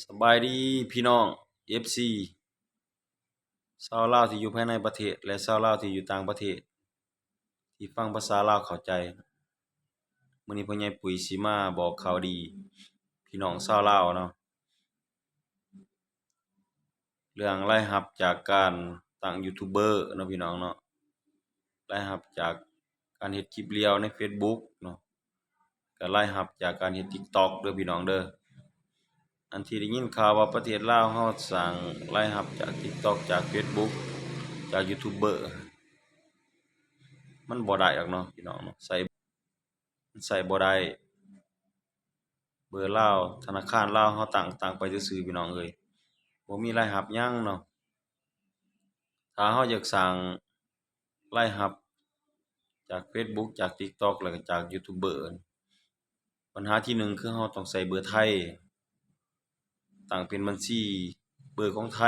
ສະບາຍດີພີ່ນ້ອງ ເອັຟຊີ ຊາວລາວທີ່ຢູ່ພາຍໃນປະເທດ ແລະ ຊາວລາວທີ່ຢູ່ຕ່າງປະເທດ ທີ່ຟັງພາສາລາວເຂົ້າໃຈ. ມື້ນີ້ພໍ່ໃຫຍ່ປຸ້ຍຊິມາບອກຂ່າວດີພີ່ນ້ອງຊາວລາວເນາະ ເລື່ອງລາຍຮັບຈາກການຕັ້ງຢູທູບເບີເນາະ ພີ່ນ້ອງເນາະ, ລາຍຮັບຈາກການເຮັດຄລິບລຽວໃນເຟສບຸກເນາະ ກະລາຍຮັບຈາກການເຮັດຕິກຕັອກເດີພີ່ນ້ອງເດີ. ອັນທີ່ໄດ້ຍິນຂ່າວວ່າປະເທດລາວເຮົາສ້າງລາຍຮັບຈາກຕິກຕັອກ ຈາກເຟສບຸກ ຈາກຢູທູບເບີ ມັນບໍ່ໄດ້ດອກເນາະ ພີ່ນ້ອງເນາະ, ໃຊ້ ມັນໃຊ້ບໍ່ໄດ້. ເບີລາວ ທະນາຄານລາວເຮົາຕັ້ງ ຕັ້ງໄປຊື່ໆ ພີ່ນ້ອງເອີຍ, ບໍ່ມີລາຍຮັບຫຍັງເນາະ. ຖ້າເຮົາຢາກສ້າງລາຍຮັບຈາກເຟສບຸກ ຈາກຕິກຕັອກ ແລ້ວກະຈາກຢູທູບເບີ ບັນຫາທີໜຶ່ງຄືເຮົາຕ້ອງໃສ່ເບີໄທ ຕັ້ງເປັນບັນຊີເບີຂອງໄທ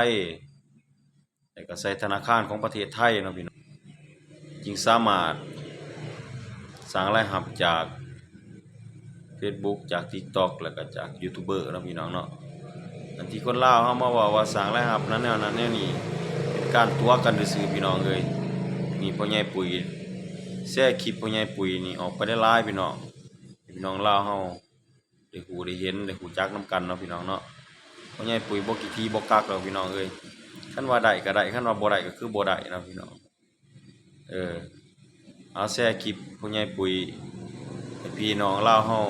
ແລ້ວກະໃສ່ທະນາຄານຂອງປະເທດໄທເນາະ ພີ່ນ້ອງ, ຈຶ່ງສາມາດສ້າງລາຍຮັບຈາກເຟສບຸກ ຈາກຕິກຕັອກ ແລ້ວກະຈາກຢູທູບເບີເນາະ ພີ່ນ້ອງເນາະ. ອັນທີ່ຄົນລາວເຮົາມາເວົ້າວ່າສ້າງລາຍຮັບນັ້ນແນວນັ້ນແນວນີ້ ເປັນການຕົວະກັນຊື່ໆ ພີ່ນ້ອງເອີຍ. ນີ້ພໍ່ໃຫຍ່ປຸ້ຍແຊຄລິບພໍ່ໃຫຍ່ປຸ້ຍນີ້ອອກໄປຫຼາຍໆ ພີ່ນ້ອງ, ໃຫ້ພີ່ນ້ອງລາວເຮົາ ໄດ້ຮູ້ໄດ້ເຫັນໄດ້ຮູ້ຈັກນຳກັນເນາະ ພີ່ນ້ອງເນາະ. ພໍ່ໃຫຍ່ປຸ້ຍບໍ່ຂີ້ຖີ່ບໍ່ກັກດອກ ພີ່ນ້ອງເອີຍ, ຄັນວ່າໄດ້ກະໄດ້ ຄັນວ່າບໍ່ໄດ້ກະຄືບໍ່ໄດ້ເນາະ ພີ່ນ້ອງ. ເອີ ເອົາແຊຄລິບພໍ່ໃຫຍ່ປຸ້ຍໃຫ້ພີ່ນ້ອງລາວເຮົາ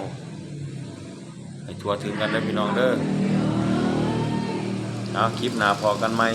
ໃຫ້ທົ່ວເຖິງກັນເດີ ພີ່ນ້ອງເດີ. ເອົາ ຄລິບໜ້າພໍ້ກັນໃໝ່.